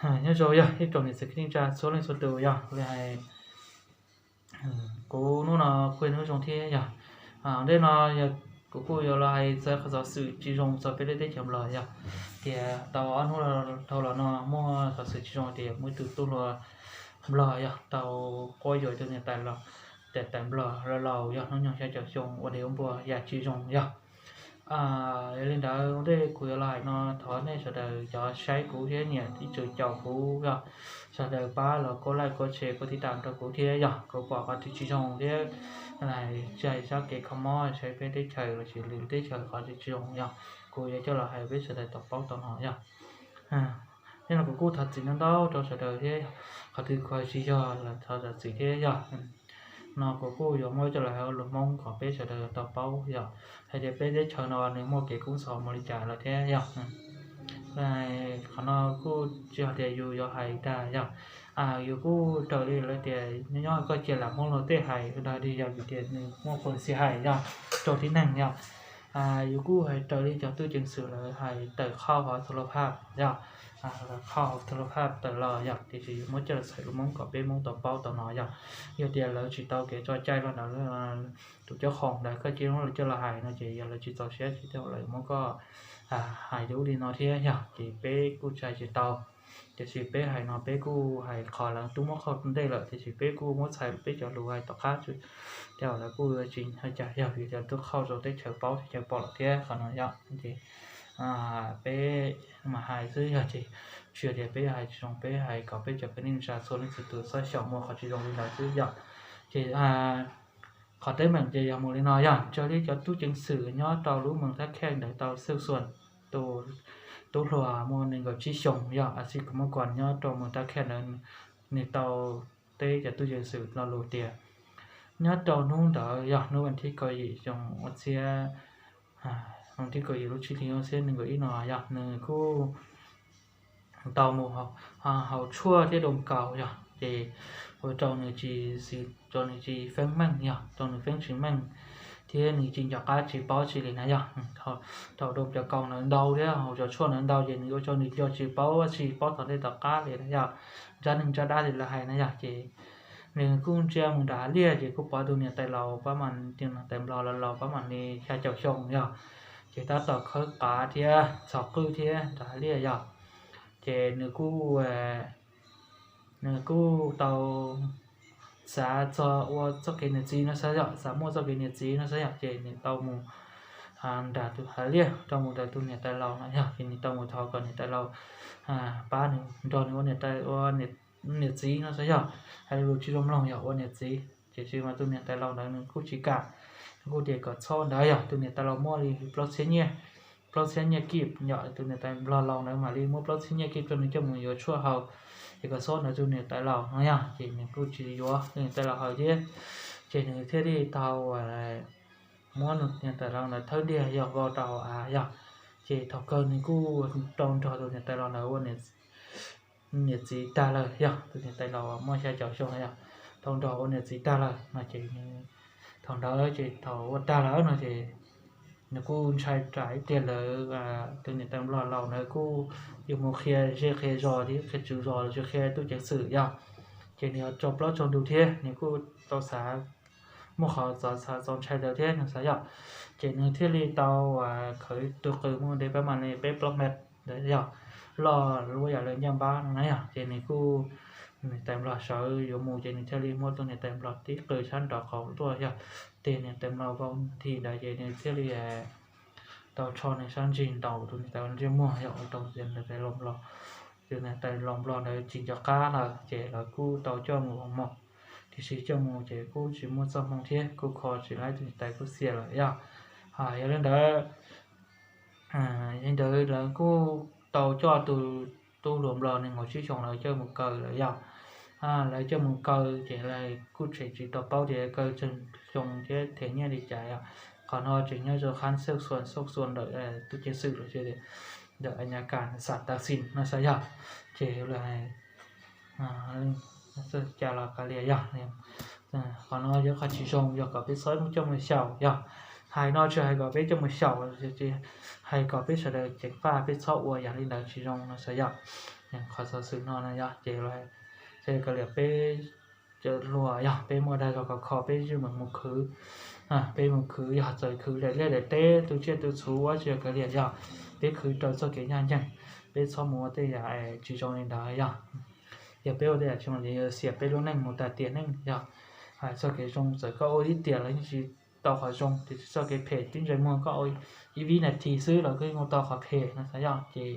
Nyob zoo yog ib tsoom niam txiv kwv tij neej tsa txhua leej txhua tus yog li hais, kuv hnub no kuj yog hnub zoo thiab yog, ntej no kuv kuj yuav los hais txog qhov xov xwm tsis zoo txog peb lub teb chaws Nplog yog tias tau ob hnub dhau los no muaj xov xwm tsis zoo tias muaj ib tug tub hluas Nplog yog tau quab yuam tus niam tais los, tais tais Nplog laus laus yog hnub nyoog xya caum xyoo ua dev ua npua yam tsis zoo yog. Yog li ntawd ua ntej kuv yuav los hais no thov nej sawv daws cov saib kuv thiab niam ib txwm caum kuv yog sawv daws pab los kuv like kuv share kuv tiv tam rau kuv thiab yog kuv pom qhov twg tsis zoo thiab tsis hais sab kev kho mob saib peb teb chaws los sis lwm teb chaws qhov twg tsis zoo yog kuv yuav coj los hais peb sawv daws tau paub tau hnov yog. Thiab no kuv kuj thov txim ntau ntau rau sawv daws thiab, qhov twg kuv hais tsis yog los thov zam txim thiab yog. No kuv kuj yuav muab coj los hais ua lus Hmoob kom peb sawv daws tau paub yog hais tias peb teb chaws no nws muaj kev kub ntxhov mus li cas lawm thiab yog. Qhov no kuj tsis yog tias yus yuav hais tag yog, yus kuj raws li lawv tias nyob nyob koj cia lam Hmoob luag tej hais dag dig yog vim tias nws muaj policy hais yog rau tib neeg yog. Yus kuj hais raws li cov tub ceev xwm lawv hais tawm qhov hauv thoob laj phaj yog, qhov hauv thoob laj phaj tawm los yog tiam sis yus muab coj los txhais lus Hmoob kom peb Hmoob tau paub tau hnov yog. Yog tias lawv tsis tau kev tso cai los ntawd, tus cob qhoom ntawd koj cia muab lawv coj los hais no ces yog lawv tsis txaus siab ces tej zaum lawv muab koj hais li ub li no thiab yog ces peb kuj tsis hais tsis tau. Tiam sis peb hais no peb kuj hais qhov lawv twb muab qhauj ntej lawm tiam sis peb kuj muab txhais peb cov lus hais tom qab tej zaum lawv kuj tsis hais cas yog vim tias twb qhauj rau teb chaws paub teb chaws pom lawm thiab qhov no yog ces peb mas hais xwb yog ces tsis yog tias peb hais tsis zoo, peb hais kom peb cov kwv tij neej tsa txhua leej txhua tus txhob xyaum muaj qhov tsis zoo li ntawd xwb yog. Ces qhov teeb meem ces yog mus li no yog raws li cov tub ceev xwm nyob rau lub moos Thab Khej ntawd tau xwj xuam tus tub hluas muaj nees nkaum tsib xyoos yog a xij kuv muab kuas nyob rau moos Thab Khej ntawd, nws tau teb cov tub ceev xwm lo lus tias nyob rau hnub ntawd yog hnub vas thib kaum yim xyoo ua txhiab, hnub thib kaum yim lub tsib hlis ua txhiab nees nkaum ib no yog nws kuj tau mus haus tshuaj thiab doo kaus yog ces ua rau nws tsis, rau nws tsis feeb meej yog rau nws feeb tsis meej thiab nws tsis nco qab tsis paub tsi li na yog. Thaum doo cov kaus ntawd ntau thiab haus cov tshuaj ntawd ntau ces nws ua rau nws nco tsis paub tsi paub tom ntej tom qab li na yog, ntsab neeg ntsab dab li lawv hais na yog ces nws kuj ntsia mus nram hav liaj ces kuj pom tus niam tais laus pab mam, tus niam tais nplog laus laus pab mam li xya caum xyoo yog ces tab tom khawb qav thiab txhos qwj thiab nram hav liaj yog ces nws kuj nws kuj tau xav txog ua txoj kev niam txiv no xav yom, xav muaj txoj kev niam txiv no xav yom ces nws tau mus nram tus hav liaj rau mus ntawm tus niam tais laus no yog ces nws tau mus thov kom niam tais laus pab nws nrog nws ua niam txiv no xav yog. Hais lus tsis zoo mloog yog ua niam txiv ces tsis mas tus niam tais laus ntawd nws kuj tsis kam, nws kuj tias kom txhob ntawd yog tus niam tais laus muaj li plaub txhiab nyiaj, plaub txhiab nyiaj kib yom, tus niam tais nplog laus ntawd mam li muab plaub txhiab nyiaj kib rau nws coj mus yuav tshuaj haus ces kom txhob ntawd tus niam tais laus no yog ces nws kuj tsis yuav tus niam tais laus haus thiab ces nws thiaj li tau muab niam tais laus ntawd thawb diag yog vau rau av yog ces thaum kawg nws kuj tau nrog tus niam tais laus ntawd ua niam txiv tag lawm yog tus niam tais laus muaj xya caum xyoo yog tau nrog ua niam txiv tag lawm no ces thaum ntawd ces thaum ua tag lawm no ces nws kuj ntshai tsam ib pliag lawv tus niam tais nplog laus ntawd kuj yuav mus qhia zej qhia zos thiab qhia tswv zos los sis qhia tub ceev xwm yog ces nws yuav tsaus plaub tsaus ntug thiab nws kuj tau xav muaj qhov txaus xav txaus ntshai ntawd thiab nws xav yom ces nws thiaj li tau khawv tus qws mus ntev pab mam li peb plaub mev ntawd yog loj lub yam lawv ncaj npab no na yog ces nws kuj niam tais nplog sawv yuav mus ces nws thiaj li muab tus niam tais nplog tib qws sab nrov qhov tuaj yog tes niam tais nplog vau nthi ntawd ces nws thiaj li tau tsho nws sab ntsig ntaus tus niam tais ntsej muag yog ua rau niam tais laus nplog, tus niam tais laus nplog ntawd tsis nco qab lawm ces lawv kuj tau coj mus ua mom, tiam sis coj mus ces kuj tsis muaj txoj hmoo thiab kuj kho tsis laib tus niam tais kuj xiam lawm yog. Yog li ntawd, yog li ntawd lawv kuj tau coj tus tub hluas nplog nees nkaum tsib xyoos lawv coj mus kaw lawm yog. Lawv coj mus kaw ces lawv kuj tseem tsis tau paub tias kaw tsawg xyoo thiab them nyiaj li cas yog. Qhov no tseem nyob rau qhab xauj xuas xauj xuas ntawm tub ceev xwm los sis ntawm a nyas kas xam tav xim no xav yog. Ces lawv cas los kav liam yog. Qhov no yog qhov tsis zoo yog kom peb txhob muab coj mus xyaum yog. Hais no tsis hais kom peb coj mus xyaum, hais kom peb sawv daws ceev faj peb txhob ua yam li ntawd tsis zoo no xav yog. Qhov xov xwm no no yog ces, ces kav liam peb cov hluas yog peb muaj dag zog khov kho peb yeej meem mus khwv, peb mus khwv yog txawm khwv daim liaj daim teb tu tsiaj tu txhuv ua tsis kav liam yog peb khwv raws txoj kev ncaj ncees, peb txhob mus ua tej yam tsis zoo li ntawd yog. Yog peb ua tej yam tsis zoo li xiam peb lub neej mus tas tiam neej yog. Txoj kev zoo txawm koj ua ib tiam los yeej tsis tau qhov zoo, tiam sis txoj kev phem tib ntsais muag koj ua ib vib nas this xwb los koj yeej ua tau qhov phem no xav yog ces,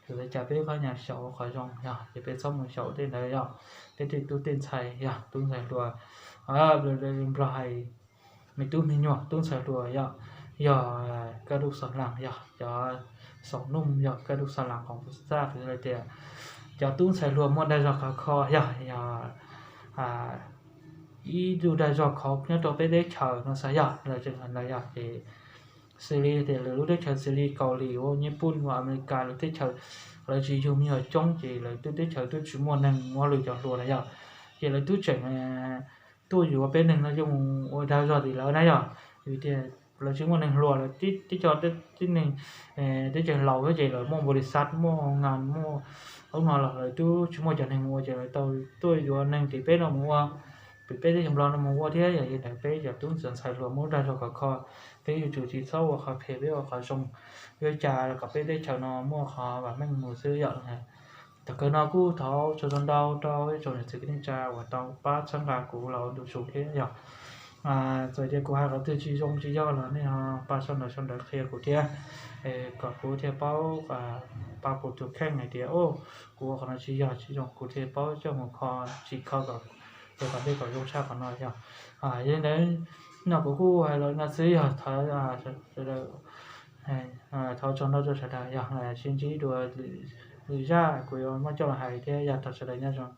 tus li cas peb pab nyas xyaum ua qhov zoo yog ces peb txhob mus xyaum tej ntawd yog. Peb tej tub tej ntxhais yog tub ntxhais hluas, Nplog hais me tub me nyuam tub ntxhais hluas yog, yog kaj dub xa las yog cov xaum nuj yog kaj dub xa las qoos xaj tias cov tub ntxhais hluas muaj dag zog khov kho yog, yog ib tug dag zog khov nyob rau peb teb chaws no xav yog lawv tseem hais ntawd yog ces xws li tias lawv lub teb chaws xws li Kaus Lim ua Nyij Pooj ua Amelikas lawv teb chaws lawv tsis yug me nyuam coob ces lawv twb teb chaws twb tsis muaj neeg ua lwm cov hluas na yog, ces lawv twb tseem tuaj yuav peb neeg no coj mus ua dag zog tim lawv na yog. Vim tias lawv tsis muaj neeg hluas lawm, tib co tib neeg teb chaws laus xwb ces lawv muaj npaus lis xav muaj nas muaj ub no los lawv twb tsis muaj cov neeg mus ua ces lawv tau tuaj yuav neeg tim peb no mus ua, tim peb teb chaws Nplog no mus ua thiab yog li ntawd peb cov tub ntxhais hluas muaj dag zog khov kho, peb yuav tsum tsis txhob ua qhov phem peb ua qhov zoo, yuav cas kom peb teb chaws no muaj qhov vam meej mus xwb yom. Tom kawg no kuj thov ua tsaug ntau rau ib tsoom niam txiv kwv tij neej tsa uas tau pab txhawb nqa kuv los ua ntu zus thiab yog. Txawm tias kuv hais qhov twg tsis zoo tsis yog los nej ho pab sau ntawv sau ntawv qhia kuv thiab, kom kuv thiaj paub, pab kuv tus kheej hais tias kuv ua qhov no tsis yog tsis zoo kuv thiaj paub coj mus kho tsis kho kom, kom tej kom zoo tshaj qhov no yog. Yog li ntawd no kuv kuj hais los no xwb yog, thov tsaug ntau rau sawv daws yog, sib ntsib dua lwm zaj kuv yuav muab coj los hais thiab yog, thov sawv daws nyob zoo.